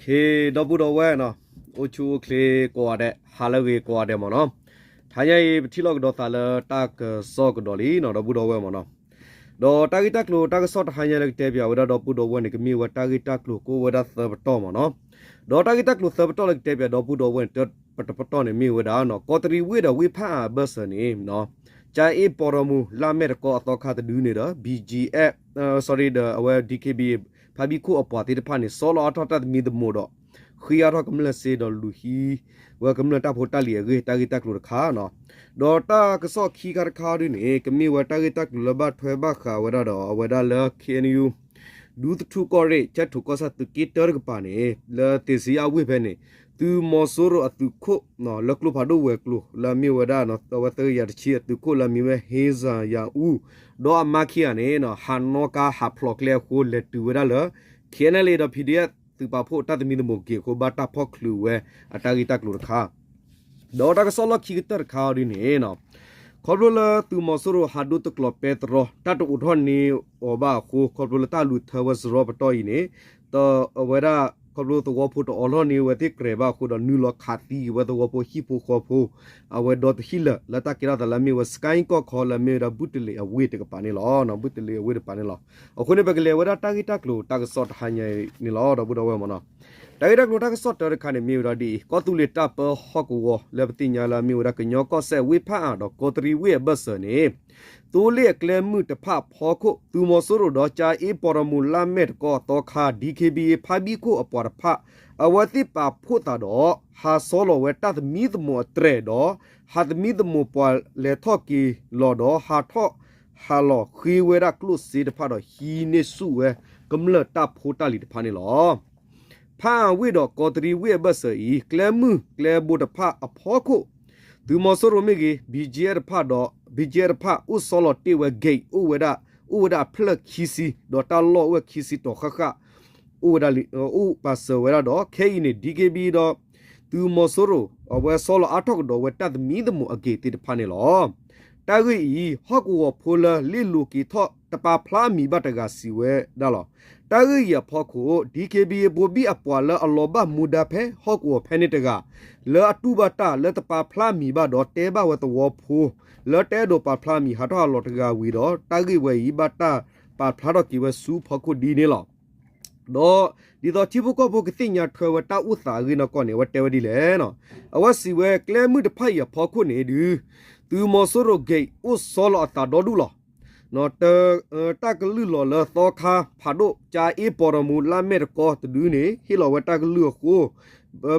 ဟ့ၣ် ဒီပုၢ်ဒီဝဲၢ်နီၤ, အိၣ်ဆူၣ်အိၣ်ချ့ကိးဂၤဒဲး, ဟါလၢအဂ့ၤကိးဂၤဒဲးမ့ၢ်နီၤ. တဟါညါအံၤ ပထံၣ်လိာ်ကဒီးသးလၢတၢ်ကစီၣ်ကဒီးလံနီၤ ဒီပုၢ်ဒီဝဲၢ်မ့ၢ်နီၤ. ဒီးတၢ်ဂ့ၢ်တၢ်ကျိၤတၢ်ကစီၣ်တဟါညါလၢကတဲပၠးဝဲဒၣ်ဒီပုၢ်ဒီဝဲၢ်န့ၣ် ကမ့ၢ်ဝဲတၢ်ဂ့ၢ်တၢ်ကျိၤကအိၣ်ဝဲဒၣ်သၢပတီၢ်မ့ၢ်နီၤ. ဒီးတၢ်ဂ့ၢ်တၢ်ကျိၤသၢပတီၢ်လၢကတဲပၠးဒီပုၢ်ဒီဝဲၢ်န့ၣ် တပတီၢ်န့ၣ်မ့ၢ်ဝဲဒၣ်နီၤ ကီးတရံးဝ့ၢ်ဒီးဝ့ၢ်ဖးအါအဘၢၣ်စၢၤန့ၣ် ကၠါအ့ပီၢ်ရီမူ လါမဲာ်တကီအသီခါတဒုန့ၣ်ဒီး BGF, sorry ဒီးအဝဲ DKBA ဖါဘံၣ်ခိၣ်အပှၤသ့ၣ်တဖၣ်န့ၣ် ဆီလီၤအါထီၣ်တၢ်သမံသမိးဒီး ဃ့အါထီၣ်ကမျၢၢ်စ့ဒီးလူၤဟံးဝဲကမျၢၢ်တၢ်ဖိတၢ်လံၤအဂ့ၢ် တၢ်ဂ့ၢ်တၢ်ကျိၤတခါနီၤ. ဒီးတၢ်ကစီၣ်ခံခါတခါဒ်န့ၣ် ကမ့ၢ်ဝဲတၢ်ဂ့ၢ်တၢ်ကျိၤလၢဘၣ်ထွဲဘၣ်ဃးဝဲဒၣ်ဒီး အဝဲဒၣ်လၢ KNU ဒူသထူၣ်ကီၢ်ရ့ၣ် ကၠဲၣ်ထိးကီၢ်ဆၣ်သုးက့တၢတကပၤန့ၣ် လၢသ့ၣ်စံယါဝ့ၢ်ဖဲန့ၣ် သုးမီၤစိရိၤအသုးခိၣ် လၢကျိဖးဒိၣ်ဝဲၤကျိၤလၢအမ့ၢ်ဝဲဒၣ် အဝဲသၢကယၤတဆံအသုးခိၣ်လၢအမံၤဝဲ ဟ့စၣ်ယၤအူ ဒီးအမါခံဂၤန့ၣ် ဟးနီၣ်ကါဟးဖျိးကျဲအဃိ လဲၤတုၤဝဲဒၣ်လၢ KNLA ဒီး PDF သုးပာ်ဖှိၣ်တၢ်သမံသမိးက့ၤအဃိ ဘၣ်တၢ်ဖီၣ်ချုးဝဲအတၢ်ဂ့ၢ်တၢ်ကျိၤတခါ ဒီးတၢ်ကစီၣ်လီၢ်ခံကတၢၢ်တခါအီၤဒ်န့ၣ် ခီဖျိလၢသုးမီၤစိရိၤဟးဒိတကျိးပဲတြီ တၢ်တအိးထီၣ်န့ၢ်အီၤဘၣ်အဃိ ခီဖျိလၢတၢ်လူၤထၢဝဲစရီပတီၢ်အံၤန့ၣ် အဝဲဒၣ်ခီဖျိသဝီဖိတအိးထီၣ်န့ၢ်ဝဲသ့ၣ်ကြဲးဘၣ်အဃိဒီး နုာ်လီၤခးသံက့ၤဝဲသဝီဖိဟံၣ်ဖိဃီဖိ အဝဲဒီတဟံၣ်လၢာ် လၢတၢ်ကဲထီၣ်သးလၢအမ့ၢ်ဝဲ စကဲကီၢ်ခီလၢအမ့ၢ်ဝဲဒၣ် ဘုတလ့ၤအဝ့ၢ်တကပၤန့ၣ်လီၤ. ဘုတလ့ၤအဝ့ၢ်တကပၤန့ၣ်လီၤ. အဃိန့ၣ် ပကလဲၤဝဲဒၣ်တၢ်ဂ့ၢ်တၢ်ကျိၤတၢ်ကစီၣ်တဟါညါအံၤန့ၣ်လီၤ ဒီပုၢ်ဒီဝဲၢ်မ့ၢ်နီၤ. တၢ်ဂ့ၢ်တၢ်ကျိၤတၢ်ကစီၣ်တၢတခါန့ၣ် မ့ၢ်ဝဲဒၣ်ဒ်အံၤ ကီၢ်သူလ့ၤတၢ်ပၢဟီၣ်ကဝီၤလၢပသ့ၣ်ညါလၢအမ့ၢ်ဝဲဒၣ်ကညီကီၢ်စဲၣ်ဝ့ၢ်ဖးအါဒီးကီးတရံးဝ့ၢ်အဘၢၣ်စၢၤန့ၣ် သိလ့ၣ်အကျဲမုၢ်တဖၣ်အဖီခိၣ် သုးမီၤစိရိၤဒီးကၠါအ့ပီၢ်ရီမူလါမဲာ်တကီအသီခါ DKBA ဖါဘံၣ်ခိၣ်အပှၤတဖၣ် အဝဲသ့ၣ်ပာ်ဖှိၣ်သးဒီး ဟးဆီလီၤဝဲတၢ်သမံသမိးအတြဲၤဒီး ဟးသမံသမိးပှၤလဲၤထီၣ်က့ၤလီၤဒီး ဟးထီၣ်ဟးလီၤဃ့ဝဲဒၣ်ကျိၣ်စ့တဖၣ်ဒီး ဟံးန့ၢ်ဆူၣ်ဝဲကမျၢၢ်တၢ်ဖိတၢ်လံၤတဖၣ်န့ၣ်လီၤ. ဖးအါဝ့ၢ်ဒီးကီးတရံးဝ့ၢ်အဘၢၣ်စၢၤအံၤ ကျဲမုၢ်ကျဲဘိတဖၣ်အဖီခိၣ် သုးမီၤစိရိၤမ့ၢ်ဂ့ၤ BGF တဖၣ်ဒီး BGF တဖၣ်အိၣ်ဆီလီၤတ့ၢ်ဝဲ gate အိၣ်ဝဲဒၣ် အိၣ်ဝဲဒၣ်အဖျၢၣ်ခံဆံ ဒီးတၢ်လီၢ်အိၣ်ဝဲခံဆံတီၤဃၣ်ဃၣ် အိၣ်ဝဲဒၣ်လံ အိၣ်ပာ်စၢၤဝဲဒၣ်ဒီး ခဲအံၤန့ၣ် DKBA ဒီး သုးမီၤစိရိၤ အဝဲဆီလီၤအါထီၣ်ကဒီးဝဲတၢ်သမံသမိးအဂ့ၢ်သ့ၣ်တဖၣ်န့ၣ်လီၤ. တၢ်ဂ့ၢ်အံၤ ဟီၣ်ကဝီၤဖိလၢလ့ၣ်လိၤက့ၤထီၣ်တပာ်ဖျါအမံၤဘၣ်တဂၤစံးဝဲဒၣ်လီၤ. တၢ်ဂ့ၢ်အံၤအဖီခိၣ် DKBA အဘိဘံၣ်အပှၤလၢအလီၤဘၣ်မူဒါဖဲဟီၣ်ကဝီၤဖဲန့ၣ်တဂၤ လၢအတူၢ်ဘၣ်တၢ်လၢတပာ်ဖျါအမံၤဘၣ်ဒီးတဲဘၣ်ဝဲသဝီဖိ လၢတအဲၣ်ဒိးပာ်ဖျါအမံၤဟးထီၣ်ဟးလီၤတဂၤဝံၤဒီး တၢ်ဂ့ၢ်ဝဲအံၤဘၣ်တၢ်ပာ်ဖျါထီၣ်က့ၤဝဲဆူဖီခိၣ်ဒ်န့ၣ်လီၤ. ဒီးဒ်သိးထံဖိကီၢ်ဖိကသ့ၣ်ညါထွဲဝဲတၢ်အိၣ်သးအဂ့ၢ်နီၢ်ကီၢ်န့ၣ် အဝဲတဲဝဲဒ်လဲၣ်နီၤ. အဝဲစံးဝဲကျဲမုၢ်တဖၣ်အံၤအဖီခိၣ်န့ၣ်ဒုး သုးမီၤစိရိၤ gate အိၣ်ဆီလီၤအသးဒီဒူၣ်လီၤ. တၢ်ကလုၢ်လီၤလၢသီခါဖးဒိၣ် ကၠါအ့ပီၢ်ရီမူလါမဲာ်တကီတဒုန့ၣ် ဟ့ၣ်လီၤဝဲတၢ်ကလုၢ်အဃိ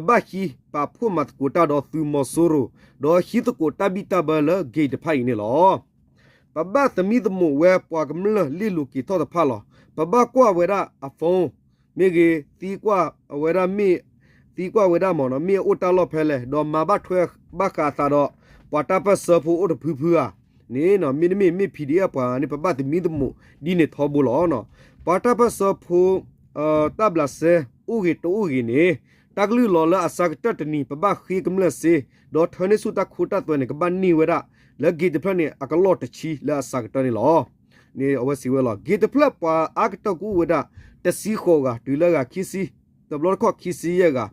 ဘၣ်ဟံးပာ်ဖှိၣ်မၤသကိးတၢ်ဒီးသုးမီၤစိရိၤ ဒီးဟံးသကိးတၢ်ဘံၣ်တၢ်ဘၢလၢ gate တဖၣ်အံၤန့ၣ်လီၤ. ပဘၣ်သမံသမိးဝဲပှၤကမျၢၢ်လ့ၣ်လိၤက့ၤထီၣ်တဖၣ်လီၤ. ပဘၣ်ကွၢ်ဝဲဒၣ်အ phone မ့ၢ်ဂ့ၤ သံကွၢ်ဝဲဒၣ်မ့ၢ် သံကွၢ်ဝဲဒၣ်မ့ၢ်နီၤ မ့ၢ်အအိၣ်တၢ်လီၢ်ဖဲလဲၣ် ဒီးမၤဘၣ်ထွဲဘၣ်ဃးအသးဒီး ပှၤတၢ်ပၢၢ်ဆၢဖိအိၣ်တဖုဖုဧါန့ၣ် မ့တမ့ၢ် မ့ၢ် PDF ပှၤန့ၣ် ပဘၣ်သမံသမိးဒ်န့ၣ်ထီဘိလီၤ. ပှၤတၢ်ပၢၢ်ဆၢဖိ တၢ်ဘျးစဲအိၣ်ဂ့ၤတအိၣ်ဂ့ၤန့ၣ် တၢ်ကလုၢ်လီၤလၢအစှၤကတၢၢ်တနံၤ ပဘၣ်ဃ့ကမျၢၢ်စ့ ဒီးထၢန့ၢ်ဆူၣ်တၢ်ခိတၢ်သွဲန့ၣ် ကဘၣ်န့ၢ်ဝဲဒၣ် လၢ gate တဖျၢၣ်န့ၣ် အကလီၢ်တဆံလၢအစှၤကတၢၢ်န့ၣ်လီၤ. အဝဲစံးဝဲလီၤ. gate တဖျၢၣ်ပှၤအါကတၢၢ်ကအိၣ်ဝဲဒၣ် တဆံဃိးဂၤ တုၤလၢဂၤခံဆံ တဘျီတခီၣ်ခံဆံယဲၢ်ဂၤ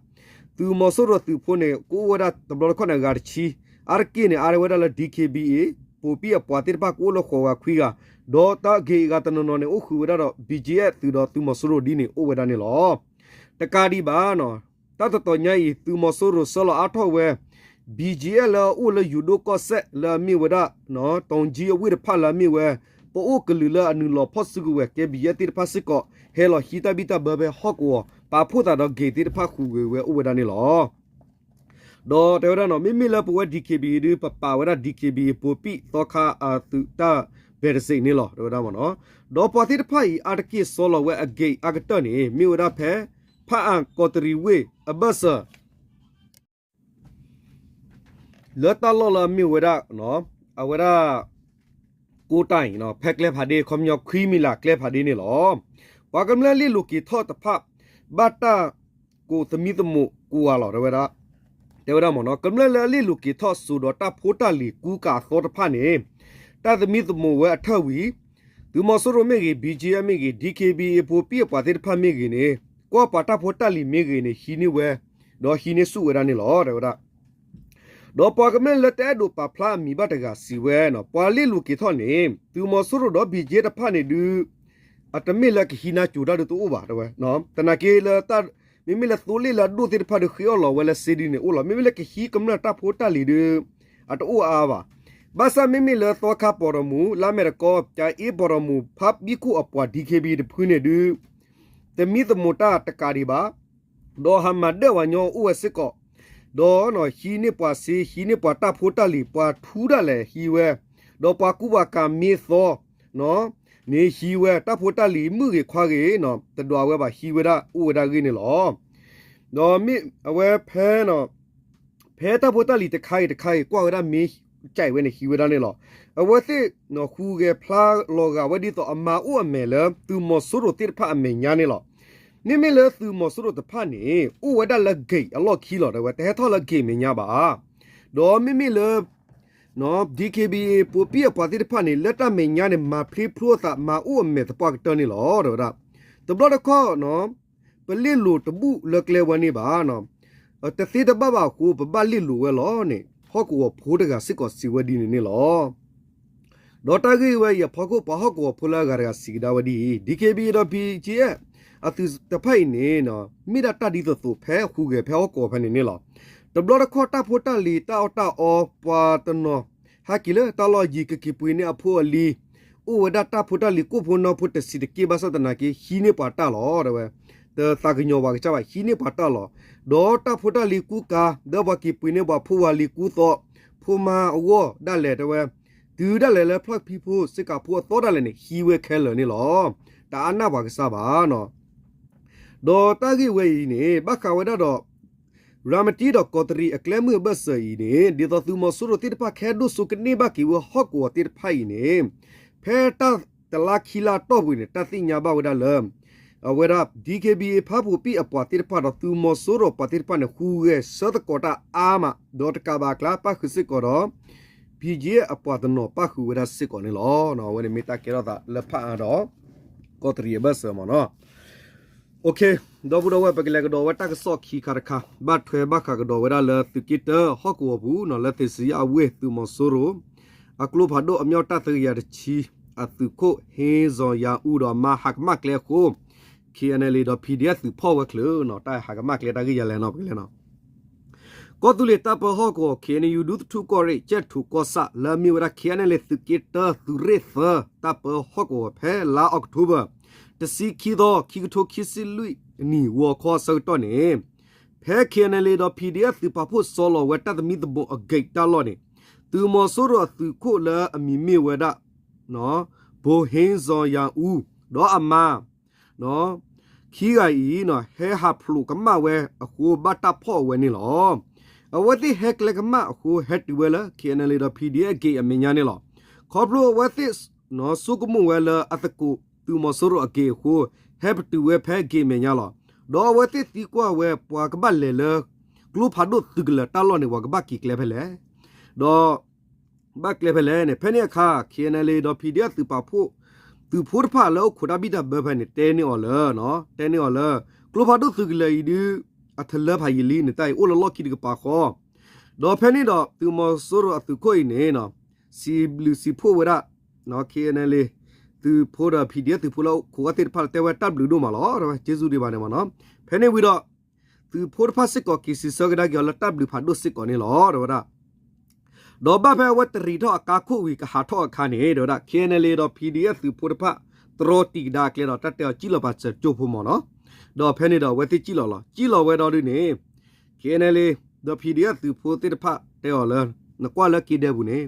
သုးမီၤစိရိၤသုးဖိန့ၣ် ကအိၣ်ဝဲဒၣ်တဘျီတခီၣ်န့ၣ် အဂၤတဆံ အါတက့ၢ်န့ၣ် အါဝဲဒၣ်လၢ DKBA ပိာ်ပံၣ်အပှၤသ့ၣ်တဖၣ်ကအိၣ်လၢဃိးဂၤခွံဂၤ ဒီးတၢ် gate အဂၤတနီၤနီၤန့ၣ် အိၣ်ဃုာ်ဝဲဒၣ်ဒီး BGF သုးဒီးသုးမီၤစိရိၤဒ်န့ၣ် အိၣ်ဝဲဒၣ်န့ၣ်လီၤ. တကးဒံးဘၣ် တၢ်တတီၤညါအံၤ သုးမီၤစိရိၤဆှၢလီၤအါထီၣ်ဝဲ BGF လၢအအိၣ်လၢယူၤဒိၣ်ကီၢ်စဲၣ်လၢအမ့ၢ်ဝဲဒၣ် တီၤကၠံအဝ့ၢ်တဖၣ်လၢအမ့ၢ်ဝဲ ပအိၣ်ကလုာ်လၢအနုာ်လီၤဖီၣ်စုကဝဲၤ ကဲဘံယဲၢ်သ့ၣ်တဖၣ်စ့ၢ်ကီး ဟဲလီၤဟံးတၢ်ဘံၣ်တၢ်ဘၢဖဲဟီၣ်ကဝီၤ ပာ်ဖှိၣ်သးဒီး gate သ့ၣ်တဖၣ်ဃုာ်ကွံာ်ဝဲအိၣ်ဝဲဒၣ်န့ၣ်လီၤ. ဒီးတဲဝဲဒၣ်နီၤ မ့မ့ၢ်လၢပဝဲ DKBA ဒုး ပပာ်ဝဲဒၣ် DKBA ပိာ်ပံၣ်သီခါအသုးတၢ် ဘဲးတစ့းန့ၣ်လီၤ တဲဝဲဒၣ်မ့ၢ်နီၤ. ဒီးပှၤသ့ၣ်တဖၣ်အံၤ အါတက့ၢ်ဆီလီၤဝဲအ gate အါကတၢၢ်န့ၣ် မ့ၢ်ဝဲဒၣ်ဖဲ ဖးအါကီးတရံးဝ့ၢ်အဘၢၣ်စၢၤ လၢတၢ်လီၢ်လၢအမ့ၢ်ဝဲဒၣ် အဝဲဒၣ် ကိးတၢ်အံၤ ဖဲကျဲဖးဒ့ ခီပညီခွံမံၤလးကျဲဖးဒ့န့ၣ်လီၤ. ပှၤကမျၢၢ်လ့ၣ်လိၤက့ၤထီၣ်တဖၣ် ဘၣ်တၢ်ကိးသမံသမိးကိးဂၤလီၤ တဲဝဲဒၣ်မ့ၢ်နီၤ. ကမျၢၢ်လၢအလ့ၣ်လိၤက့ၤထီၣ်စိၤဒီးတၢ်ဖိတၢ်လံၤကူကၤအသီတဖၣ်န့ၣ် တၢ်သမံသမိးဝဲအထၢၣ်ဝံၤ သုးမီၤစိရိၤမ့ၢ်ဂ့ၤ BGF မ့ၢ်ဂ့ၤ DKBA ပိာ်ပံၣ်အပှၤသ့ၣ်တဖၣ်မ့ၢ်ဂ့ၤန့ၣ် ကွၢ်ပှၤတၢ်ဖိတၢ်လံၤမ့ၢ်ဂ့ၤန့ၣ် ဟံးန့ၢ်ဝဲ, ဒီးဟံးန့ၢ်ဆူၣ်ဝဲဒၣ်န့ၣ်လီၤ တဲဝဲဒၣ်. ဒီးပှၤကမျၢၢ်လၢတအဲၣ်ဒိးပာ်ဖျါအမံၤဘၣ်တဂၤစံးဝဲ, ပှၤလ့ၣ်လိၤက့ၤထီၣ်န့ၣ် သုးမီၤစိရိၤဒီး ဘံၣ်ကၠ့ တဖၣ်န့ၣ်ဒုး အတမ့ၢ်လၢကဟံးနါစိၤတၢ်ဒုးတအိၣ်ဘၣ် တဲဝဲ. သနာ်က့လၢ မ့မ့ၢ်လၢသိလ့ၣ်လၢအဒိၣ်သ့ၣ်တဖၣ်ဒုးဃ့အီၣ်လီၤဝဲလၢစ့ဒ်န့ၣ်အိၣ်လီၤ. မ့မ့ၢ်လၢကဟံးကမျၢၢ်တၢ်ဖိတၢ်လံၤဒုး အတအိၣ်အါအါဘၣ်. ဘၣ်ဆၣ်မ့မ့ၢ်လၢသီခါပီၤဒီးမူၤ လါမဲာ်တကီ ကၠၤအ့ပီၤဒီးမူၤ ဖးဘံၣ်ခိၣ်အပှၤ DKBA တဖုန့ၣ်ဒုး တမံသမိးတၢ်တကးဒံးဘၣ်, ဒီးဟးမၤဒၢၣ်ဝဲညီအိၣ်ဝဲစ့ၢ်ကီး, ဒီးဟံးန့ၢ်ပှၤစ့ ဟံးန့ၢ်ပှၤတၢ်ဖိတၢ်လံၤ ပှၤထူဒၣ်လဲာ်ဟံးဝဲ, ဒီးပှၤကူပှၤကၤမ့ၢ်သီ န့ၣ်ဟံးဝဲ တၢ်ဖိတၢ်လံၤမုၣ်ဂ့ၤခွါဂ့ၤ တဒွးဝဲဘၣ် ဟံးဝဲဒၣ်အိၣ်ဝဲဒၣ်ဂ့ၢ်န့ၣ်လီၤ. ဒီးမ့ၢ်အဝဲဖဲ ဖဲတၢ်ဖိတၢ်လံၤတခါအံၤတခါအံၤ ကွၢ်ဝဲဒၣ်မ့ၢ်ကၠဲးဝဲန့ၣ် ဟံးဝဲဒၣ်န့ၣ်လီၤ. အဝဲသ့ၣ်ဟူးဂဲၤဖျါလီၤဂာ်ဝဲဒ်သိးအမၤအိၣ်အမဲာ်လၢ သုးမီၤစိရိၤသ့ၣ်တဖၣ်အမဲာ်ညါန့ၣ်လီၤ. မ့မ့ၢ်လၢသုးမီၤစိရိၤတဖၣ်န့ၣ် အိၣ်ဝဲဒၣ်လၢ gate အလီၢ်ခံလီၤ တဲဝဲ တဟဲထီၣ်လၢ gate မဲာ်ညါဘၣ်. ဒီးမ့မ့ၢ်လၢ DKBA ပိပံအပှၤသ့ၣ်တဖၣ်န့ၣ် လၢတၢ်မဲာ်ညါန့ၣ် မၤဖျ့ဖျိအသး မၤအိၣ်အမဲာ်သပှၢ်ကတၢၢ်န့ၣ်လီၤ တဲဝဲဒၣ်. တဘျီတခီၣ် ပလ့ၣ်လိၤတဘူၣ်လၢကျဲဝဲန့ၣ်ဘၣ်, တသ့တဘၣ်ဘၣ်အဃိ ပဘၣ်လ့ၣ်လိၤဝဲလီၤန့ၣ် ဟီၣ်ကဝီၤဖိတဂၤစ့ၢ်ကီးစံးဝဲဒ်န့ၣ်န့ၣ်လီၤ. ဒီးတၢ်ဂ့ၢ်ဝဲအံၤအဖီခိၣ် ပှၤဟီၣ်ကဝီၤဖိလၢအဂၤတဂၤစံးကဒါဝဲဒ်အံၤ, DKBA ဒီး ဘံၣ်ကၠ့ အသုးတဖၣ်အံၤန့ၣ် မ့ၢ်ဒၣ်တၢ်ဒ်သိးသိးဖဲဟူးဂဲၤဖဲဟီၣ်ကဝီၤဖဲန့ၣ်န့ၣ်လီၤ. တဘျီတခီၣ်တၢ်ဖိတၢ်လံၤတၢ်အီၣ်တၢ်အီ ပှၤတနီၤ ဟဲက့ၤလၢတၢ်လီၢ်ယံၤ ကက့ၤပှ့ၤန့ၢ်အဖိအလံၤ, အိၣ်ဝဲဒၣ်တၢ်ဖိတၢ်လံၤကိၣ်ဖိနီဖိတဆံးတက့ၢ် ဘၣ်ဆၣ်သနာ်က့ ဟံးန့ၢ်ပှၤတၢ်လီၤ တဲဝဲ, တသးကညီၤပှၤကစၢ်ဘၣ် ဟံးန့ၢ်ပှၤတၢ်လီၤ. ဒီးတၢ်ဖိတၢ်လံၤကူကၤ ဒီးပှၤက့ၤပှ့ၤန့ၢ်ပှၤဖိဝၤလံၤကူသီး ဖိမါအဂီၢ်ဒၣ်လဲာ် တဲဝဲ, တုၤဒၣ်လဲာ်လၢဖျီၣ်ဖံဖိစ့ၢ်ကီးဖိအသီဒၣ်လဲာ်န့ၣ် ဟံးဝဲခဲလၢာ်န့ၣ်လီၤ. တအါနၢ်ပှၤကစၢ်ဘၣ် ဒီးတၢ်ဂ့ၢ်ဝဲအံၤန့ၣ် ဘၣ်ဃးဝဲဒၣ်ဒီး ရၤမတံဒီးကီးတရံးအကျဲမုၢ်အဘၢၣ်စၢၤအံၤန့ၣ် ဒ်သိးသုးမီၤစိရိၤသ့ၣ်တဖၣ်ခဲဒိၣ်စိကန့ၢ်ဘၣ်က့ၤဝဲဟီၣ်ကဝီၤသ့ၣ်တဖၣ်အံၤန့ၣ် ဖဲတၢ်တလါခံလါအတီၢ်ပူၤန့ၣ် တၢ်သ့ၣ်ညါဘၣ်ဝဲဒၣ်လၢ အဝဲဒၣ် DKBA ဖးပူၤပံၣ်အပှၤသ့ၣ်တဖၣ်ဒီးသုးမီၤစိရိၤပှၤသ့ၣ်တဖၣ်န့ၣ် ဟူးဂဲၤဆၢသကိးတၢ်အါမး ဒီးတကးဘၣ်အကျါ ပၣ်ဃုာ်စ့ၢ်ကီးဒီး ဘံၣ်ကၠ့အပှၤတနီၤ ပၣ်ဃုာ်ဝဲဒၣ်စ့ၢ်ကီးန့ၣ်လီၤ. အဝဲန့ၣ်မ့ၢ်တၢ်ကဲထီၣ်သးလၢဖးအါဒီး ကီးတရံးအဘၢၣ်စၢၤမ့ၢ်နီၤ. ဒီပုၢ်ဒီဝဲၢ် ပကလဲၤကဒီးဝဲတၢ်ကစီၣ်ခံခါတခါ ဘၣ်ထွဲဘၣ်ဃးကဒီးဝဲဒၣ်လၢသုးက့တၢဟီၣ်ကဝီၤပူၤနီၤ လၢသ့စံယါအဝ့ၢ် သုးမီၤစိရိၤ အကျိဖးဒိၣ်အမ့ၢ်တၢ်သၢကယၤတဆံ အသုးခိၣ် ဟ့စီၤယၤအူဒီးအမါဟးကမၣ်ကျဲအဃိ KNLA ဒီး PDF သုးဖီၣ်ဝဲချုးနီၤ တၢ်ဟးကမၣ်ကျဲတၢ်ဂ့ၢ်ယၤလဲၣ်နီၤ ပကလဲၤနီၤ ကီၢ်သူလ့ၤတၢ်ပၢဟီၣ်ကဝီၤ KNU ဒူသထူၣ်ကီၢ်ရ့ၣ် ကၠဲၣ်ထူးကီၢ်ဆၣ် လၢအမ့ၢ်ဝဲဒၣ် KNLA သုးက့တၢ သုးရ့ၣ်သၢ တၢ်ပၢဟီၣ်ကဝီၤဖဲလါအီးကထိဘၢၣ် တဆံခံသီ ခံကထိခံဆံလွံၢ်နံၣ် ဂီၤခီအဆၢကတီၢ်န့ၣ် ဖဲ KNLA ဒီး PDF သုးပာ်ဖှိၣ်စီလီၤဝဲတၢ်သမံသမိးအ gate တၢ်လီၢ်န့ၣ် သုးမီၤစိရိၤအသုးခိၣ်လၢအမံၤမ့ၢ်ဝဲဒၣ် ဘိဟ့စီၤယၤအူ ဒီးအမါ ခံဂၤအံၤ ဟဲဟးဖျိးကမၣ်ဝဲအဃိ ဘၣ်တၢ်ဖီၣ်အဝဲန့ၣ်လီၤ. အဝဲသ့ၣ်ဟဲကျဲကမၣ်အဃိ ဟဲတုၤဝဲလၢ KNLA ဒီး PDF အ gate အမဲာ်ညါန့ၣ်လီၤ. ခီဖျိအဝဲသ့ၣ် ဆိကမိၣ်ဝဲလၢအသကိးသုးမီၤစိရိၤအ gate အဃိ ဟဲပတုာ်ဝဲဖဲ gate မဲာ်ညါလီၤ. ဒီးအဝဲသ့ၣ်သံကွၢ်ဝဲ ပှၤကဘၣ်လဲၤလၢ ကျိဖးဒိၣ်သုးကလၢၤတၢ်လီၢ်န့ၣ် ပှၤကဘၣ်က့ၤကျဲဖဲလဲၣ် ဒီး ဘၣ်ကျဲဖဲလဲၣ်န့ၣ် ဖဲန့ၣ်အခါ KNLA ဒီး PDF သုးပာ်ဖှိၣ် သုးဖိတဖၣ်လၢအိၣ်ခိးတၢ်ဘံၣ်တၢ်ဘၢဖဲန့ၣ် တဲန့ၢ်အီၤလၢ တဲန့ၢ်အီၤလၢ ကျိဖးဒိၣ်သုးကလၢၤအံၤဒုး အထလၢဖးယံာ်လံန့ၣ် တၢ်အံၤအိၣ်လၢလီၢ်ခံတကပၤဃီ ဒီးဖဲန့ၣ်ဒီး သုးမီၤစိရိၤအသုးခိၣ်အံၤန့ၣ် စံးဘျုးစံးဖှိၣ်ဝဲဒၣ် KNLA သုးဖိဒီး PDF သုးဖိလၢအိၣ်ခိးအီၤသ့ၣ်တဖၣ်လၢတဲဝဲတၢ်ဘျုးဒိၣ်မးလီၤ တဲဝဲကျေးဇူးတင်ပါတယ်မ့ၢ်နီၤ ဖဲန့ၣ်ဝံၤဒီး သုးဖိတဖၣ်စ့ၢ်ကီးက့ၤစံးဆၢကဒါက့ၤအီၤလၢတၢ်ဘျုးဖးဒိၣ်စ့ၢ်ကီးန့ၣ်လီၤ တဲဝဲဒၣ် ဒီးဘၣ်ဖဲအဝဲတရံးထီၣ်အကါခိၣ်ဝံၤကဟးထီၣ်အခါန့ၣ် တဲဝဲဒၣ် KNLA ဒီး PDF သုးဖိတဖၣ် တြီတံာ်ကဒါအကျဲဒီး တၢ်တဲအီၤစံၣ်လီၤပာ်စၢၤကၠိဖိမ့ၢ်နီၤ ဒီးဖဲန့ၣ်ဒီးအဝဲသ့ၣ်စံၣ်လီၤလီၤ စံၣ်လီၤဝဲဒီးဒုးန့ၣ် KNLA ဒီး PDF သုးဖိသ့ၣ်တဖၣ်တဲအီၤလၢ နကွၢ်လၢက့ဒဲပူၤန့ၣ်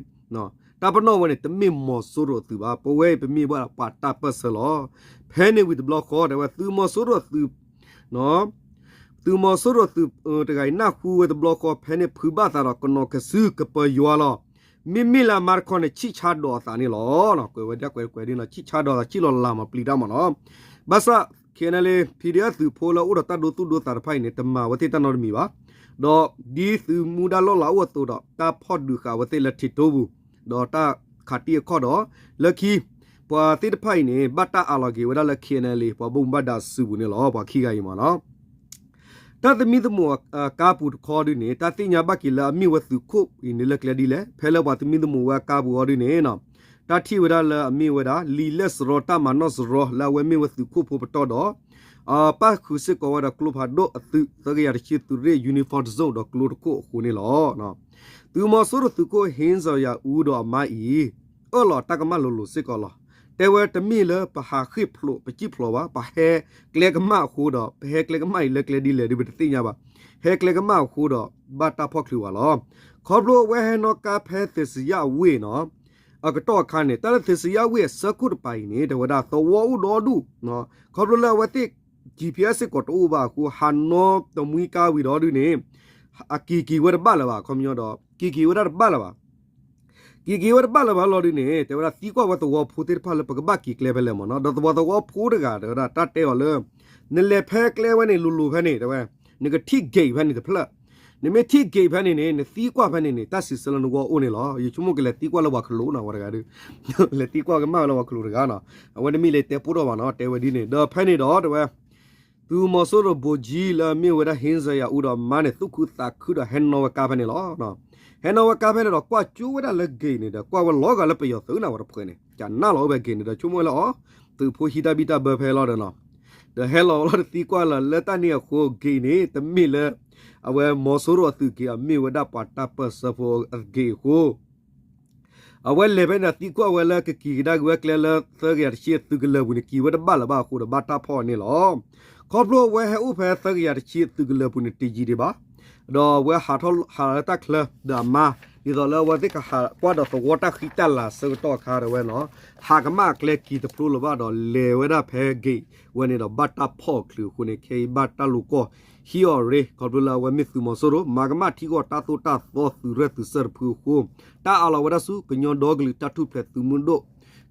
တၢ်ပနီၣ်ဝဲန့ၣ် တမ့ၢ်မီၤစိရိၤအသုးဘၣ် ပဝဲအံၤပမ့ၢ်ဝဲပှၤတၢ်ပၢၢ်ဆၢလီၤ ဖဲန့ၣ်ဝံၤတဘျီဃီ တဲဝဲသုးမီၤစိရိၤသုး သုးမီၤစိရိၤသုးတဂၤအံၤ နၢ်ဟူဝဲတဘျီဃီ ဖဲန့ၣ်ဖုးဘၣ်သးဒီးကနီၤကစုကပၢၤယွၤလီၤ. မ့မ့ၢ်လၢအမါတခီန့ၣ် ဆံၣ်ဆါဒိးအသးန့ၣ်လီၤ. ကွဲးဝဲဒၣ်ကွဲးကွဲးဒ်နီၤ ဆံၣ်ဆါဒိးအသး ဆံၣ်လီၤလးမၤပျံၤတၢ်မ့ၢ်နီၤ. ဘၣ်ဆၣ် KNLA PDF သုးဖိလၢအိၣ်ဒီးတၢ်ဒိသူၣ်ဒိသးတဖၣ်အံၤန့ၣ် တမၤဝဲသ့ၣ်တၢ်နီတမံၤဘၣ်. ဒီးဒ်သုးမူဒါလီၢ်လၤအိၣ်အသိးဒီး တၢ်ဖီၣ်ဒုးဃာ်ဝဲသ့ၣ်လၢထံးတိပူၤ ဒီးတၢ်ခးတံၢ်အခီၣ်ဒီး လၢခံ ပှၤသ့ၣ်တဖၣ်အံၤန့ၣ် ဘၣ်တၢ်အးလီၤက့ၤဝဲဒၣ်လၢ ခ့ၣ်အဲၣ်အၣ်လ့ၣ် ပှၤဘၣ်မူဘၣ်ဒါစုပူၤန့ၣ်လီၤ. ပှၤခံဂၤအံၤမ့ၢ်နီၤ တၢ်သမံသမိးအကါပူၤတခီဒုန့ၣ် တၢ်သ့ၣ်ညါဘၣ်က့ၤလၢအမ့ၢ်ဝဲသုးခိၣ်အံၤန့ၣ်လၢကျဲဒ်လဲၣ်. ဖဲလၢပှၤသမံသမိးဝဲအကါပူၤအီၤဒုန့ၣ် တၢ်ထံၣ်ဝဲဒၣ်လၢအမ့ၢ်ဝဲဒၣ် လံာ်လဲၢ်စရီတၢ်မၤနီၣ်စရီလၢအဝဲမ့ၢ်ဝဲသုးခိၣ်ဖိပတီၢ်ဒီး ပၣ်ဃုာ်စ့ၢ်ကီးဝဲဒီးကျိဖးဒိၣ်အသုး သၢကယၤတဆံသုးရ့ၣ် uniform တစိၢ်ဒီးကျိတခိၣ်အဃိန့ၣ်လီၤ. သုးမီၤစိရိၤသုးခိၣ် ဟ့စၢၤယၤအူဒီးအမါအံၤ အၢၣ်လီၤတၢ်ကမၣ်လိၤလိၤစ့ၢ်ကီးလီၤ. တဲဝဲတမ့ၢ်လၢပဟးဃ့ၢ်ဖျိးပစံၣ်ဖျိးဘၣ်, ပဟဲကျဲကမၣ်အဃိဒီး ပဟဲကျဲကမၣ်အံၤလၢကျဲဒ်လဲၣ်ဒုးပတသ့ၣ်ညါဘၣ်. ဟဲကျဲကမၣ်အဃိဒီး ဘၣ်တၢ်ဖီၣ်ချုးဝဲလီၤ. ခီဖျိအဝဲဟဲနီၣ်ကါဖဲသ့ၣ်စယၣ်အဝ့ၢ်နီၤ အကတီၢ်အခါန့ၣ် တၢ်လၢသ့ၣ်စယၣ်ဝ့ၢ်အဆၢခိၣ်တပၤအံၤန့ၣ် တဲဝဲဒၣ်သဝီအိၣ်ဒီဒူၣ်, ခီဖျိလၢအဝဲသ့ၣ် GPS စ့ၢ်ကီးတအိၣ်ဘၣ်အဃိ ဟးနီတမှံကါဝံၤဒီးဒုန့ၣ် အက့ၤက့ၤဝဲတဘၣ်လၢၤဘၣ်, ခီပညီဒီး က့ၤက့ၤဝဲဒၣ်တဘၣ်လၢၤဘၣ်. က့ၤက့ၤဝဲတဘၣ်လၢၤဘၣ်လီၤဒုန့ၣ် တဲဝဲဒၣ်သံကွၢ်ဝဲသဝီဖိသ့ၣ်တဖၣ်လၢပကဘၣ်က့ၤကျဲဖဲလဲၣ်မ့ၢ်နီၤ, ဒီးသဝီသဝီဖိတဂၤတဲဝဲဒၣ် တၢ်တဲအီၤလၢ နလဲၤဖဲကျဲဝဲန့ၣ်လိၤလိၤဖဲန့ၣ် တဲဝဲ, နကထံၣ် gate ဖဲန့ၣ်တဖျၢၣ်, နမ့ၢ်ထံၣ် gate ဖဲန့ၣ်န့ၣ် နသံကွၢ်ဖဲန့ၣ်န့ၣ် တၢ်စံးဆၢလၢနဂီၢ်အိၣ်န့ၣ်လီၤ. ယဆိကမိၣ်ကလဲၤသံကွၢ်လၢပှၤခလိာ်နီၤ ဝဲတဂၤဒု လဲၤသံကွၢ်ကမၣ်ဝဲလၢပှၤခလိာ်တဂၤနီၤ, အဝဲတမ့ၢ်လၢတဲပိၢ်ထီၣ်ဘၣ်နီၤ, တဲဝဲဒ်န့ၣ် ဒီးဖဲန့ၣ်ဒီးတဲဝဲ သုးမီၤစိရိၤဘိၣ်ကၠံလၢအမ့ၢ်ဝဲဒၣ် ဟ့စၢၤယၤအူဒီးအမါန့ၣ် သူၣ်ခုသးခုဒီးဟဲနီၣ်ဝဲကါဖဲန့ၣ်လီၤ. ဟဲနီၣ်ဝဲကါဖဲန့ၣ်ဒီး ကွၢ်ကၠိဝဲဒၣ်လၢ gate န့ၣ်ဒီး ကွၢ်ဝဲလီၤဂာ်လၢပယီၤသုးနၤဝဲတဖုန့ၣ် ကနၣ်လီၤဝဲ gate န့ၣ်ဒီး ဆိကမိၣ်ဝဲလၢအီၤ သုးဖိဟံးတၢ်ဘံၣ်တၢ်ဘၢဖဲလီၤဒီးနီၤ, ဒီးဟဲလီၤလီၤတသံကွၢ်လၢ လၢတၢ်န့ၣ်အဃိ gate န့ၣ် တမ့ၢ်လၢ အဝဲမီၤစိရိၤအသုးက့ၤ အမ့ၢ်ဝဲဒၣ်ပှၤတၢ်ပၢၢ်ဆၢဖိအဂ့ၢ်အဃိ အဝဲလဲၤဖဲန့ၣ်သံကွၢ်ဝဲလၢကက့ၤကဒါက့ၤဝဲကျဲလၢသၢကယၤတဆံအသုးကလၢၤပူၤန့ၣ် က့ၤဝဲတဘၣ်လၢၤဘၣ်အဃိဒီး ဘၣ်တၢ်ဖီၣ်အီၤန့ၣ်လီၤ. ခီဖျိအဝဲဟဲအိၣ်ဖဲသၢကယၤတဆံအသုးကလၢၤပူၤန့ၣ် တယံာ်ဒံးဘၣ်, ဒီးအဝဲဟးထီၣ်ဟးလၢတၢ်ချၢဒီးအမါ ဒ်သိးလၢအဝဲသ့ၣ်ကဟးကွၢ်ဒီးသဝီတၢ်ဃံတၢ်လၤဆၢကတီၢ်အခါဒီးဝဲနီၤ, ဟးကမၣ်အကျဲက့ၤတဖျိလၢၤဘၣ်ဒီး လဲၤဝဲဒၣ်ဖဲ gate ဝဲန့ၣ်ဒီး ဘၣ်တၢ်ဖီၣ်ချုးအဃိန့ၣ် ခဲအံၤဘၣ်တၢ်လိာ်ကွီၢ် ဟံးအီၤရ့ ခီဖျိလၢအဝဲမ့ၢ်သုးမီၤစိရိၤ မၤကမၣ်ထံကီၢ်တၢ်သိၣ်တၢ်သီသုးရၢၢ်သုးစၢၢ်တဖုအဃိ တၢ်အးလီၤဝဲဒၣ်ဆူကညီဒီကလုာ်တၢ်ထူၣ်ဖျဲးသုးမုၢ်ဒိၣ်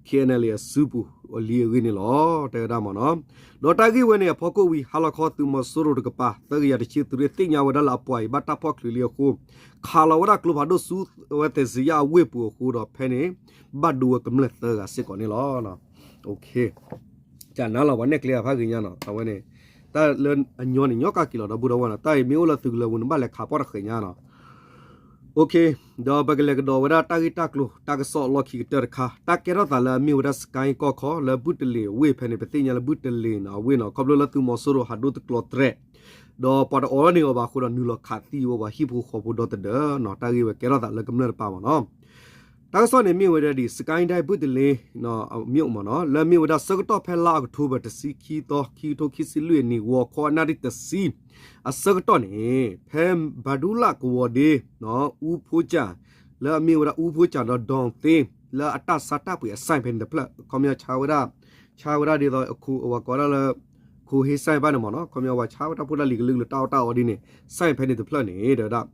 ခ့ၣ်အဲၣ်အၣ်လ့ၣ် အစုပူၤအလံအဂ့ၢ်န့ၣ်လီၤ. တဲဝဲဒၣ်မ့ၢ်နီၤ, ဒီးတၢ်ဂ့ၢ်ဝဲန့ၣ်အဖီခိၣ်ဝံၤ ဟါလီၤခီသုးမီၤစိရိၤတကပၤ သၢကယၤတဆံသုးရ့ၣ်သ့ၣ်ညါဝဲဒၣ်လၢအပှၤအံၤဘၣ်တၢ်ဖီၣ်ချုးလံအဃိ ခးလီၤဝဲဒၣ်ကျိဖးဒိၣ်ဆူအဝဲသ့ၣ်စယၣ်အဝ့ၢ်ပူၤအဃိဒီး ဖဲန့ၣ်ဘၣ်ဒိဝဲကမျၢၢ်သၢဂၤစ့ၢ်ကီးန့ၣ်လီၤ. ကနၣ်လီၤ ပှၤနဲၣ်ကျဲအဖးဂ့ၤညါနီၤ, အဝဲန့ၣ် တၢ်လၢအညီန့ၣ် ညီကက့ၤလီၤဒီပုၢ်ဒီဝဲၢ်နီၤ, တၢ်အံၤမ့ၢ်အိၣ်လၢသုးကလၢၤပူၤန့ၣ် ဘၣ်လဲၤခးပီၣ်တဃဲၤညါနီၤ. ဒီးပကလဲၤကဒီးဝဲဒၣ်တၢ်ဂ့ၢ်တၢ်ကျိၤ တၢ်ကစီၣ်လီၢ်ခံကတၢၢ်တခါ, တၢ်ကဲထီၣ်သးလၢအမ့ၢ်ဝဲဒၣ် စကဲကီၢ်ခီ လၢဘုၣ်တလ့ၤအဝ့ၢ်ဖဲန့ၣ် ပသ့ၣ်ညါလၢဘုၣ်တလ့ၤနီၤ အဝ့ၢ်နီၤ, ခီဖျိလၢသုးမီၤစိရိၤဟးဒိတကျိၤတြဲၤ ဒီးပှၤတအိးထီၣ်န့ၢ်အီၤဘၣ်အဃိဒီး နုာ်လီၤခးသံဝဲပှၤဟံၣ်ဖိဃီဖိဒီသဒၢနီၤ, တၢ်ဂ့ၢ်ဝဲကဲထီၣ်သးလၢကမျၢၢ်တပၤမ့ၢ်နီၤ. တၢ်ကစီၣ်န့ၣ်မ့ၢ်ဝဲဒၣ်ဒ် စကဲဒၣ်ဘုၣ်တလ့ၤ အမ့ၢ်အိၣ်မ့ၢ်နီၤ, လၢအမ့ၢ်ဝဲဒၣ်ဆၢကတီၢ်ဖဲလါအီးကထိဘၢၣ် တဆံခံသီ ခံကထိခံဆံလွံၢ်အနံၣ် ဂီၤခီအနၣ်ရံၣ်တဆံ အဆၢကတီၢ်န့ၣ် ဖဲဘၤဒူလၣ်ကဝီၤဒ့ အူဖိကၠၣ် လၢအမ့ၢ်ဝဲဒၣ်အူဖိကၠၣ်ဒီး ဒီၣ်သ့ လၢအတၢ်ဆါတၢ်ပှ့ၤအ sign ဖဲန့ၣ်တဖျၢၣ် ခီပညီဆါဝဲဒၣ် ဆါဝဲဒၣ်ဒ်သိး ဝဲကိးဒၣ်လၢ ခိၣ်ဟ့ sign ဘၣ်န့ၣ်မ့ၢ်နီၤ, ခီပညီဝဲဆါဝဲတၢ်ဖိတၢ်လံၤကလုာ်ကလုာ်တၢ်အီၣ်တၢ်အီဒ်န့ၣ် sign ဖဲန့ၣ်တဖျၢၣ်န့ၣ် တဲဝဲဒၣ်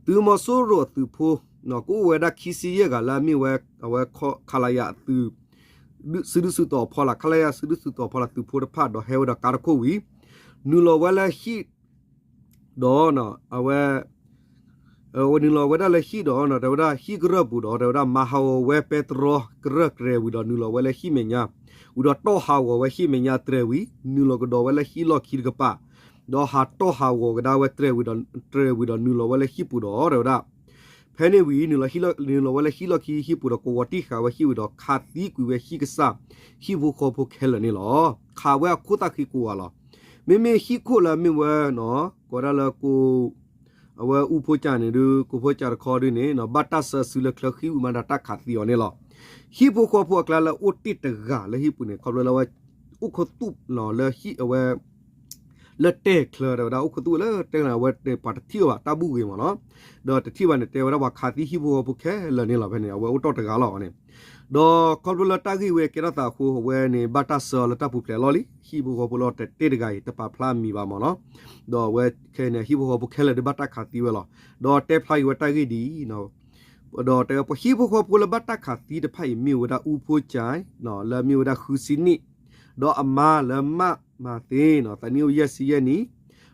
သုးမီၤစိရိၤအသုးဖိ ကအိၣ်ဝဲဒၣ်ခံဆံယဲၢ်ဂၤလၢအမ့ၢ်ဝဲ အဝဲ ခလရ အသုး စုဒုၣ်စုတီၤအဖီလာ် ခလရ စုဒုၣ်စုတီၤအဖီလာ်သုးဖိတဖၣ်ဒီးဟဲဝဲဒီးကါတခိၣ်ဝံၤ နုာ်လီၤဝဲလၢဟံၣ် ဒီး အဝဲ ဝဲနုာ်လီၤဝဲဒၣ်လၢဟံၣ်ဒီး တဲဝဲဒၣ်ဟံၣ်ကရၢၢ်ပူၤဒီး တဲဝဲဒၣ်မၤဟးဂီၤဝဲပဲတြီကရၢၢ်တြဲၤဝံၤဒီး နုာ်လီၤဝဲလၢဟံၣ်မဲာ်ညါ ဝံၤဒီးတီၢ်ဟးဂီၤဝဲဟံၣ်မဲာ်ညါတြဲၤဝံၤ နုာ်လီၤကဒီးဝဲလၢဟံၣ်လီၢ်ခံတကပၤ ဒီးဟးတီၢ်ဟးဂီၤကဒါဝဲတြဲၤဝံၤဒီး တြဲၤဝံၤဒီးနုာ်လီၤဝဲလၢဟံၣ်ပူၤဒီး တဲဝဲဒၣ် ဖဲန့ၣ်ဝံၤ နုာ်လီၤဝဲလၢဟံၣ်လီၢ်ခံဟံၣ်ပူၤဒီး ကဝီၤတံၢ်ဃာ်ဝဲဟံၣ်ဝံၤဒီး ခးသံကွံာ်ဝဲဟံၣ်ကစၢ် ဟံၣ်ဖိဃီဖိခဲလၢာ်န့ၣ်လီၤ. ခးဝဲအခိၣ်သၣ်ခံကိးဂၤလီၤ. မ့မ့ၢ်ဟံၣ်ခိၣ်လၢအမ့ၢ်ဝဲ ကိးဒၣ်လၢ အဝဲအူဖိကၠၣ်န့ၣ်ဒုး ကိးဖိကၠၣ်တခီဒုးန့ၣ် ဘၣ်တၢ်ဆၢစုလၢချၢဃံဝံၤမးဒီးတၢ်ခးသံအီၤန့ၣ်လီၤ. ဟံၣ်ဖိဃီဖိအကျါလၢအိၣ်တ့ၢ်တဂၤလၢဟံၣ်ပူၤန့ၣ် ခီဖျိလၢအဝဲ အိၣ်ခိၣ်သူၣ်လၢဟံၣ်အဝဲ လၢတဲာ်ချၢ တဲဝဲဒၣ် အိၣ်ခိၣ်သူၣ်လၢတဲာ်လၢအဝဲပှၤတထံၣ်အီၤဘၣ် တၢ်ဘူၣ်ဂ့ၤမ့ၢ်နီၤ, ဒီးတထံၣ်ဘၣ်န့ၣ် တဲဝဲဒၣ်ပှၤခးသံဟံၣ်ဖိဃီဖိခဲလၢာ်န့ၣ်လီၤ. ဖဲန့ၣ် အဝဲအိၣ်တီၢ်တဂၤလီၤန့ၣ်, ဒီးခီဖျိလၢတၢ်ဂ့ၢ်ဝဲကဲထီၣ်သးအဃိ အဝဲန့ၣ် ဘၣ်တၢ်ဆှၢအီၤလၢတၢ်ပူၤဖျဲးအလီၢ်လံ. ဟံၣ်ဖိဃီဖိလၢတ့ၢ်တဂၤအံၤ တပာ်ဖျါအမံၤဘၣ်မ့ၢ်နီၤ, ဒီးအဝဲခဲအံၤန့ၣ် ဟံၣ်ဖိဃီဖိခဲလၢာ်ဒုးဘၣ်တၢ်ခးသံဝဲလီၤ. ဒီးတဲဖျါက့ၤဝဲတၢ်ဂ့ၢ်ဒ်အံၤ ဒီးတဲပှၤဟံၣ်ဖိဃီဖိလၢဘၣ်တၢ်ခးသံတဖၣ်အံၤ မ့ၢ်ဝဲဒၣ်အူဖိကၠၣ် လၢအမ့ၢ်ဝဲဒၣ်ဃုဆံနံၣ်, ဒီးအမါလၢမၢ်မၤသ့ သးနံၣ်အိၣ်ယဲၢ်ဆံယဲၢ်နံၣ်,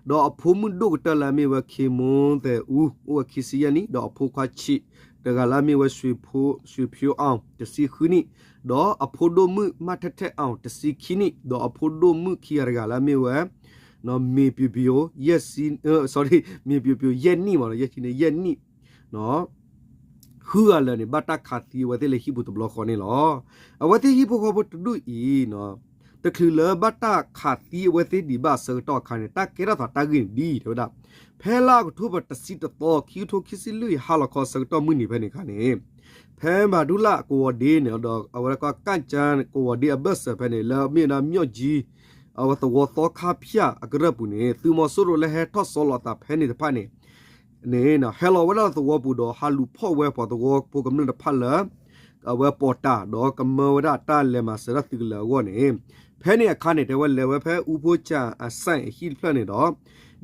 ဒီးအဖိမုၣ်ဒိၣ်ကတၢၢ်လၢအမ့ၢ်ဝဲ ခ့မိသဲးအူ အိၣ်ဝဲခံဆံယဲၢ်နံၣ်, ဒီးအဖိခွါဆံးတဂၤလၢအမ့ၢ်ဝဲ ရွှေဖြိအောင် တဆံဃုနံၣ်, ဒီးအဖိဒိၣ်မုၣ်မၣ်ထဲထဲအီၤ တဆံခံနံၣ်, ဒီးအဖိဒိၣ်မုၣ်ခံဂၤတဂၤလၢအမ့ၢ်ဝဲ မ့ၢ်ပျိပျိ ယဲၢ်ဆံ, မ့ၢ်ပျိပျိ ယဲၢ်နံၣ်မ့ၢ်နီၤ, ယဲၢ်ဆံန့ၣ် ယဲၢ်နံၣ် ဃုဂၤလၢာ်န့ၣ် ဘၣ်တၢ်ခးသံအဝဲသ့ၣ်လၢဟံၣ်ပူၤတဘျီဃီန့ၣ်လီၤ. အဝဲသ့ၣ်ဟံၣ်ဖိဃီဖိတဒူၣ်အံၤ တချုးလၢဘၣ်တၢ်ခးသံအဝဲသ့ၣ်ဒံးဘၣ်အဆၢကတီၢ်အခါန့ၣ် တၢ်ကဲထီၣ်သးတၢ်ဂ့ၢ်န့ၣ်ဒ်အံၤ တဲဝဲဒၣ်, ဖဲလါအီးကထိဘၢၣ်တဆံတသီ ခံကထိခံဆံလွံၢ် ဟါလီၤခီဆၢကတီၢ်မုၢ်နံၤဖဲန့ၣ်အခါန့ၣ် ဖဲမၤဒူလၣ်ကဝီၤဒ့န့ၣ် ဒီးအဝဲဒၣ်ကီၢ်ကၠၢ်ကဝီၤဒ့အဘၢၣ်စၢၤဖဲန့ၣ် လၢအမ့ၢ်ဝဲဒၣ် မြောက်ကြီး အဝဲသဝီသီခါဖၠၣ်အကရၢၢ်ပူၤန့ၣ် သုးမီၤစိရိၤလၢဟဲထီၣ်ဆီလီၤအသးဖဲန့ၣ်တဖၣ်န့ၣ် န့ၣ် ဟဲလီၤဝဲဒၣ်လၢသဝီပူၤဒီး ဟးလူၤဖီၣ်ဝဲပှၤသဝီဖိကမျၢၢ်တဖၣ်လၢ အဝဲပိာ်တၢ် ဒီးကမၢဝဲဒၣ်တၢ်လဲၤမၤစၢၤတၢ်သုးကလၢၤအဂီၢ်န့ၣ် ဖဲန့ၣ်အခါန့ၣ် တဲဝဲလဲၤဝဲဖဲ ဦးဖူစၣ် အဆိုင်အဟံၣ်တဖျၢၣ်န့ၣ်ဒီး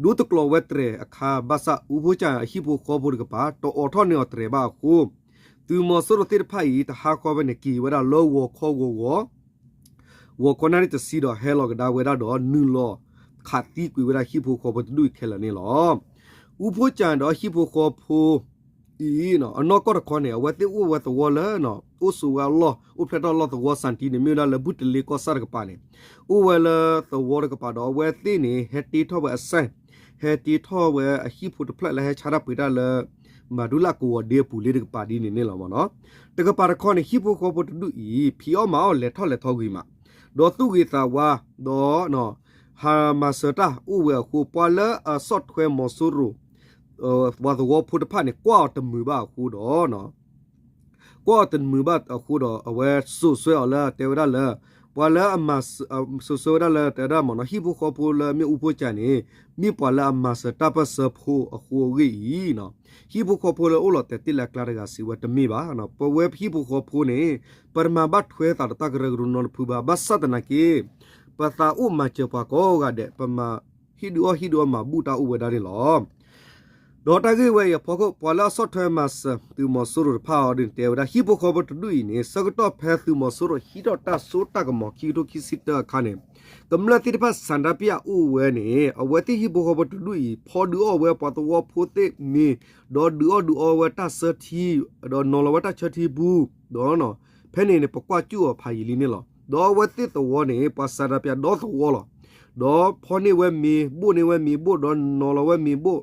ဒိတကျိးဝဲတြဲၤအခါ ဘၣ်ဆၣ် ဦးဖူစၣ် အဟံၣ်ဖိဃီဖိတကပၤ တအိးထီၣ်န့ၢ်အီၤတြဲၤဘၣ်အဃိ သုးမီၤစိရိၤသ့ၣ်တဖၣ်အံၤ တဟါဃီဖဲန့ၣ် က့ၤဝဲဒၣ်လၢဂီၤခီဂီၤဂီၤ ဂီၤခီနၣ်ရံၣ်တဆံဒီး ဟဲလီၤကဒါဝဲဒၣ်ဒီး နုာ်လီၤခးသံကွံာ်ဝဲဒၣ်ဟံၣ်ဖိဃီဖိတဒူၣ်အံၤခဲလၢာ်န့ၣ်လီၤ. ဦးဖူစၣ်ဒီးဟံၣ်ဖိဃီဖိအံၤ အနီၢ်ကီၢ်တခီန့ၣ် အဝဲသ့ၣ်အိၣ်ဝဲသဝီလၢ အိၣ်ဆိးဝဲအလီၢ် အိၣ်ဖျဲၣ်ထီၣ်အလီၢ်သဝီ စၣ်တံန့ၣ် မ့ၢ်ဝဲဒၣ်လၢဘူၣ်တလ့ကီၢ်ဆၣ်တကပၤန့ၣ် အိၣ်ဝဲလၢသဝီတကပၤဒီး အဝဲသ့ၣ်န့ၣ် ဟဲတ့ထီၣ်ဝဲအဆိုင် ဟဲတ့ထီၣ်ဝဲအဟံၣ်ဖိတဖျၢၣ်လၢဟဲဆါတၢ်ပှ့ၤတၢ်လၢ မၤဒူလၣ်ကဝီၤဒ့အပူၤလ့တကပၤဒ်န့ၣ်န့ၣ်လီၤမ့ၢ်နီၤ. တကပၤတခီန့ၣ် ဟံၣ်ဖိဃီဖိတဒူၣ်အံၤ ဖံးအီၣ်မၤအီၣ်လဲၤထီၣ်လဲၤထီကွံာ်မး ဒီးသူၣ်ဂ့ၤသးဝါ ဒီး ဟးမၤစၢၤတၢ်အိၣ်ဝဲအဃိ ပှၤလၢအဆီၣ်ထွဲမီၤစိရိၤ ပှၤသဝီဖိတဖၣ်န့ၣ် ကွၢ်အီၤတမုာ်ဘၣ်အဃိဒီး ကွၢ်အီၤတမုာ်ဘၣ်အဃိဒီး အဝဲစိာ်ဆှၢအီၤလၢတဲဝဲဒၣ်လၢ ပှၤလၢအမၤ စိာ်ဆှၢဝဲဒၣ်လၢတဲဝဲဒၣ်မ့ၢ်နီၤ ဟံၣ်ဖိဃီဖိလၢမ့ၢ်ဦးဖူစၣ်န့ၣ် မ့ၢ်ပှၤလၢအမၤစၢၤတၢ်ပၢၢ်ဆၢဖိအဃိအဂ့ၢ်အံၤ ဟံၣ်ဖိဃီဖိလၢအိၣ်လီၤတဲာ်တ့ၢ်လၢအကျါတဂၤစံးဝဲတမ့ၢ်ဘၣ်. ပဝဲဟံၣ်ဖိဃီဖိန့ၣ် ပတမၤဘၣ်ထွဲသးဒီးတၢ်ကရၢကရိနီတဖုဘၣ် ဘၣ်ဆၣ်သနာ်က့ ပသးအိၣ်မၤစၢၤပှၤကိးဂၤဒဲး ပမၤဟံၣ်ဒုးအီၣ်ဟံၣ်ဒုးအီမၤဘူၣ်တၢ်အိၣ်ဝဲဒၣ်န့ၣ်လီၤ. ဒီးတၢ်ဂ့ၢ်ဝဲအံၤအဖီခိၣ် ပှၤလၢအဆီၣ်ထွဲမၤစၢၤသုးမီၤစိရိၤတဖၣ်အီၤဒ်န့ၣ် တဲဝဲဒၣ် ဟံၣ်ဖိဃီဖိတဒူၣ်အံၤန့ၣ် ဆၢကတီၢ်ဖဲသုးမီၤစိရိၤဟံးထီၣ်တၢ်စိတၢ်ကမီၤခံကထိခံဆံတၢအခါန့ၣ် ကမျၢၢ်သ့ၣ်တဖၣ်ဆန္ဒပြအိၣ်ဝဲန့ၣ် အဝဲသ့ၣ်ဟံၣ်ဖိဃီဖိတဒူၣ်အံၤ ဖီဒုးအီၣ်ဝဲပှၤသဝီဖိသ့ၣ်မ့ၤ ဒီးဒုးအီၣ်ဒုးအီဝဲတၢ်ဆၢထံ ဒီးနီၤလီၤဝဲတၢ်ဆၢထံပူၤ ဒီး ဖဲန့ၣ်န့ၣ် ပကွၢ်စူၣ်အီၤဖးယံာ်လံန့ၣ်လီၤ. ဒီးအဝဲသ့ၣ်သဝီန့ၣ် ပှၤဆန္ဒပြဒီသဝီလီၤ. ဒီးဖီန့ၢ်ဝဲမ့ၤ ဘိၣ်န့ၢ်ဝဲမ့ၤဘိၣ် ဒီးနီၤလီၤဝဲမ့ၤဘိၣ်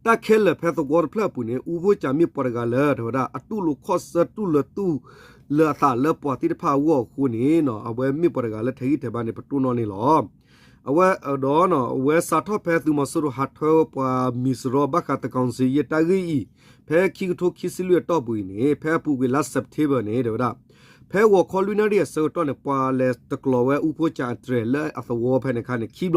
တၢ်ခဲလၢာ်ဖဲသဝီတဖျၢၣ်အပူၤန့ၣ် ဦးဖူစၣ်မ့ၢ်ပှၤတဂၤလၢ တဲဝဲဒၣ် အတူၢ်လိာ်ခီၣ်ဆၢ တူၢ်လၢသူၣ်လၢအသးလၢပှၤသ့ၣ်တဖၣ်အဂီၢ်အဃိန့ၣ် အဝဲမ့ၢ်ပှၤတဂၤလၢထဲးဂံၢ်ထဲးဘါန့ၣ် ပတိၢ်နီၣ်န့ၣ်လီၤ. အဝဲဒီး အဝဲစးထီၣ်ဖဲသုးမီၤစိရိၤဟးထွဲပှၤမံၤစရီဘၣ်ဃးသန်းခေါင်စာရင်းတၢ်ဂ့ၢ်အံၤ ဖဲခံကထိခံဆံလွံၢ်အတီၢ်ပူၤအံၤန့ၣ် ဖဲအပူၤကွံာ်လါ September န့ၣ် တဲဝဲဒၣ် ဖဲဂီၤခီလွံၢ်နၣ်ရံၣ်အဆၢကတီၢ်န့ၣ် ပှၤလဲၤတကျိးဝဲဦးဖူစၣ်အတြဲၤလၢအသဝီဖဲန့ၣ်အခါန့ၣ် ခံဘျီ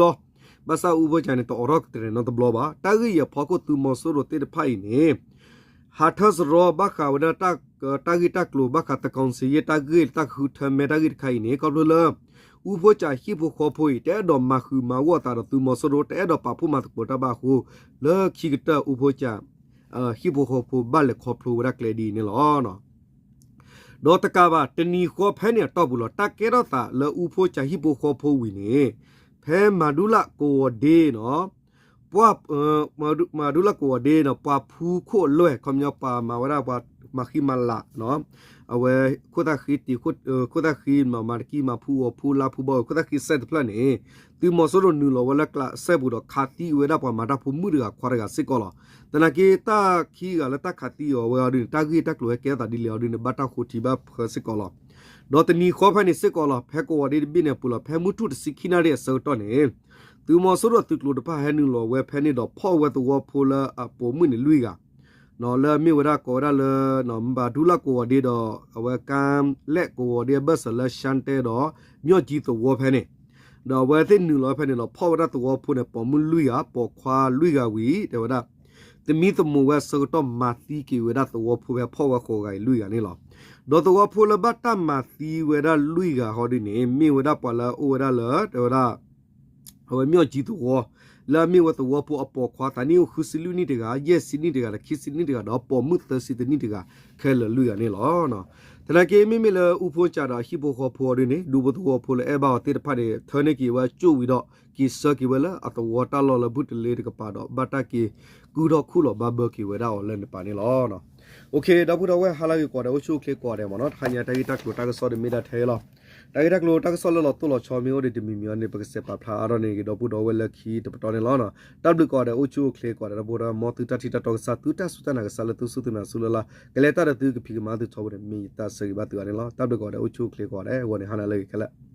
ဘၣ်ဆၣ်ဦးဖူစၣ်န့ၣ် တအိးထီၣ်တြဲၤနီတဘျီဘၣ်. တၢ်ဂ့ၢ်အံၤအဖီခိၣ်သုးမီၤစိရိၤသ့ၣ်တဖၣ်အံၤန့ၣ် ဟးထၢစရီဘၣ်ဃးဝဲဒၣ် တၢ်ဂ့ၢ်တၢ်ကျိၤဘၣ်ဃးသန်းခေါင်စာရင်းတၢ်ဂ့ၢ် တၢ်ဃုထၢမဲတၢ်ဂ့ၢ်တခါအံၤန့ၣ် ခီဖျိလၢ ဦးဖူစၣ်ဟံၣ်ဖိဃီဖိအံၤ တအဲၣ်ဒိးမၤဃုာ်မၤဂီၢ်အသးဒီးသုးမီၤစိရိၤ တအဲၣ်ဒိးပာ်ဖှိၣ်မၤသကိးတၢ်ဘၣ်အဃိ လၢခံကတၢၢ်ဦးဖူစၣ် ဟံၣ်ဖိဃီဖိဘၣ်လဲၤခီဖျိဝဲဒၣ်ကျဲဒ်အံၤန့ၣ်လီၤ. ဒီးတကးဘၣ်တနံၤဃီဖဲန့ၣ်အတီၢ်ပူၤလီၤ တၢ်ကဲထီၣ်သးလၢဦးဖူစၣ်ဟံၣ်ဖိဃီဖိဝံၤန့ၣ် ဖဲမၤဒူလၣ်ကဝီၤဒ့နီၤ ပှၤ မၤဒူလၣ်ကဝီၤဒ့နီၤ ပှၤဖူခိၣ်အလွဲၢ် ခီပညီပှၤမၤဝဲဒၣ်ပှၤမၤဃံမၤလၤ အဝဲ ခိၣ်သၣ်ဃံတံာ် ခိၣ်သၣ်ဃံမၤတကံၢ်မၤဖူဂီၤဖူလါဖူဘီ ခိၣ်သၣ်ဃံစဲၣ်တဖျၢၣ်န့ၣ် သုးမီၤစိရိၤနုာ်လီၤဝဲလၢကျးစဲၣ်ပူၤဒီးခးသံဝဲဒၣ်ပှၤမၤတၢ်ဖိမုၣ်တဂၤခွါတဂၤစ့ၢ်ကီးလီၤ. သနာ်က့တၢ်ခံဂၤလၢတၢ်ခးသံအီၤဝဲအီၤဒ်န့ၣ် တၢ်ဂ့ၢ်တၢ်ကျိၤဟဲကဲထီၣ်သးဒ်လဲၣ်အီၤဒ်န့ၣ် ဘၣ်တၢ်ဃိထံဘၣ်ဖၢစ့ၢ်ကီးလီၤ. ဒီးတနံၤဃီဖဲန့ၣ်စ့ၢ်ကီးလီၤ ဖဲကဝီၤဒ့တဘ့ၣ်န့ၣ်အပူၤလီၤ ဖဲမုၢ်ထူၣ်တဆံခံနၣ်ရံၣ်အဆၢကတီၢ်န့ၣ် သုးမီၤစိရိၤသုးကျိၤတဖၣ်ဟဲနုာ်လီၤဝဲဖဲန့ၣ်ဒီးဖီၣ်ဝဲသဝီဖိလၢအပိာ်မုၣ်န့ၣ်လွံၢ်ဂၤ လၢအမ့ၢ်ဝဲဒၣ်ကိးဝဲဒၣ်လၢ မၤဒူလၣ်ကဝီၤဒ့ဒီး အဝဲကါလဲၣ်ကဝီၤဒ့အဘၢၣ်စၢၤလၢရှါတဲဒီး မၠီၣ်ကၠံသဝီဖဲန့ၣ် ဒီးအဝဲသ့ၣ်နုာ်လီၤဖဲန့ၣ်ဒီး ဖီၣ်ဝဲဒၣ်သဝီဖိန့ၣ် ပိာ်မုၣ်လွံၢ်ဂၤ ပိာ်ခွါလွံၢ်ဂၤဝံၤ တဲဝဲဒၣ် သမံသမိးဝဲအဆၢကတီၢ်မၤသံက့ၤဝဲဒၣ်သဝီဖိဖဲဖီၣ်ဝဲဃိးဂၤအံၤလွံၢ်ဂၤန့ၣ်လီၤ. ဒီးသဝီဖိလၢဘၣ်တၢ်မၤသံဝဲဒၣ်လွံၢ်ဂၤဟီဒ်န့ၣ် မ့ၢ်ဝဲဒၣ်ပှၤလၢအအိၣ်ဝဲဒၣ်လၢ တဲဝဲဒၣ် အဝဲမၠီၣ်ကၠံသဝီ လၢအမ့ၢ်ဝဲသဝီဖိအပိာ်ခွါ သးနံၣ်အိၣ်ဃုဆံလွံၢ်နံၣ်တဂၤ, ယဲၢ်ဆံနံၣ်တဂၤဒီး ခံဆံနံၣ်တဂၤဒီး ပိာ်မုၣ်သၢဆံတနံၣ်တဂၤ ခဲလၢာ်လွံၢ်ဂၤန့ၣ်လီၤ. သနာ်က့ မ့မ့ၢ်လၢအူဖိကၠးဒီးအဟံၣ်ဖိဃီဖိအီၤဒ်န့ၣ် ဒူဖိသဝီဖိလၢအဲၣ်ဘၣ်အီၤသ့ၣ်တဖၣ်န့ၣ် ထၢန့ၢ်က့ၤဝဲကၠိၣ်ဝံၤဒီး က့ၤဆှၢက့ၤဝဲလၢအသဝီတၢ်လီၢ်လၢ ဘုၣ်တလ့တကပၤဒီး ဘၣ်တၢ်က့ၤကုၢ်ထီၣ်ခူၣ်လီၤဘၣ်ဘၢက့ၤဝဲဒၣ်အီၤလၢန့ၣ်တကပၤန့ၣ်လီၤ. ဒီပုၢ်ဒီဝဲၢ် ဟါလၢအဂ့ၤကိးဂၤဒဲး အိၣ်ဆူၣ်အိၣ်ချ့ကိးဂၤဒဲးမ့ၢ်နီၤ, တဟါညါတၢ်ဂ့ၢ်တၢ်ကျိၤတၢ်ကစီၣ်ဒီးမ့ၢ်ဒၣ်ထဲအံၤလီၤ. တၢ်ဂ့ၢ်တၢ်ကျိၤတၢ်ကစီၣ်လၢလီၤတိၢ်လီၤဆီမ့ၢ်အိၣ်ဒံးတမံၤမံၤအံၤန့ၣ် ပကစဲးပာ်ဖျါအါထီၣ်န့ၢ်က့ၤ ဒီပုၢ်ဒီဝဲၢ်လၢခံတပတီၢ်န့ၣ်လီၤ. တၢ်ဘျုးကိးဂၤဒဲး အိၣ်ဆူၣ်အိၣ်ချ့ကိးဂၤဒဲး ဒီပုၢ်ဒီဝဲၢ် မ်သုတၢ်ထံၣ်တၢ်တီကစၢ် သုတၢ်စူၢ်တၢ်နာ်ကစၢ်လၢသုစူၢ်သုနာ်ဆူလၢ်လၢ် ကလဲၤတၢ်ဒီးသုကဖံးကမၤသုထီဘိန့ၣ် မ့ၢ်ယတၢ်ဆၢဂ့ၤဘၣ်သုဂၤန့ၣ်လီၤ. တၢ်ဘျုးကိးဂၤဒဲး အိၣ်ဆူၣ်အိၣ်ချ့ကိးဂၤဒဲး အဂီၢ်န့ၣ် ဟါနၤလၢအဂ့ၤခဲလၢာ်